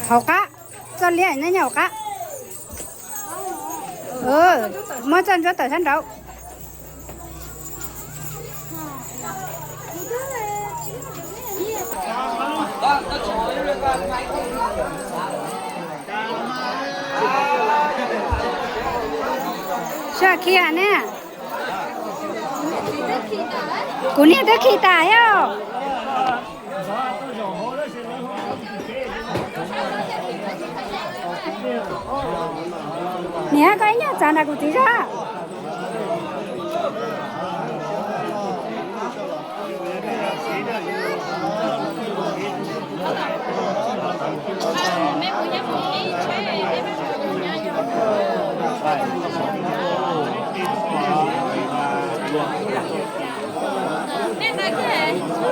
Hauv qab, txoj liab nyob hauv qab. Muab txoj ntsuab tawm sab nraud. Sab khi ne. Kuv niag twb khi tas thiab. Niam, koj ib nyuag txav nram kuv txiv zog. Nej na,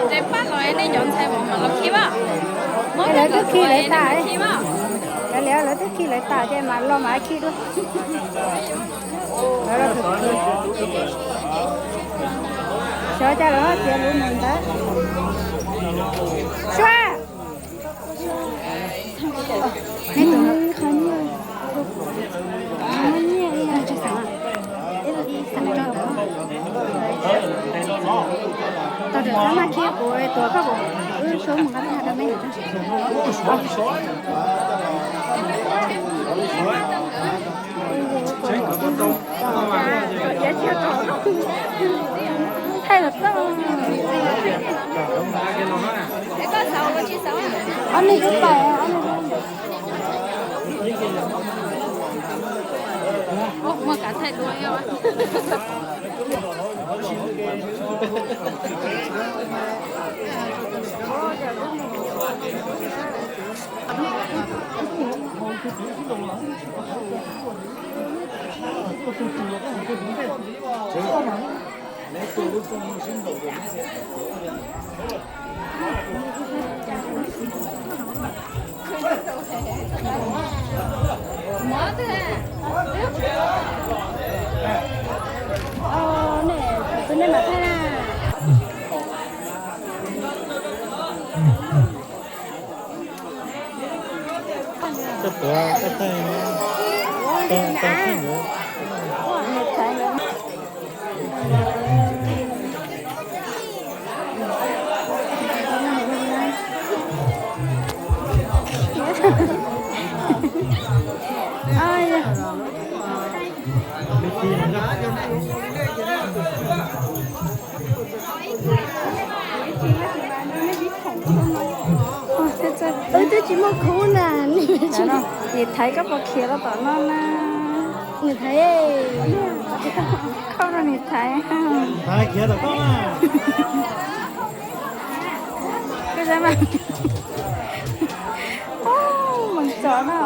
nej pab los nej cov ntxhais mam los khi vaj. Lawv twb khi lawv tas. Lawv twb khi lawv tas ces mam los mam khi dua. Xyov cas lawv ho txiav lus mus ntawd. Suab. Tau ntawm xab maj khi kuv tuav koj kuv wb suab mus qab rau me. Thaij los txog. Ob neeg twb tau. Muaj kav thaij dua. Wb twb tsis muaj khub na. Niam Thaiv, koj puas khiav los tom no na? Niam Thaiv, khauj rau niam Thaiv. Koj sab mas, mees txom na.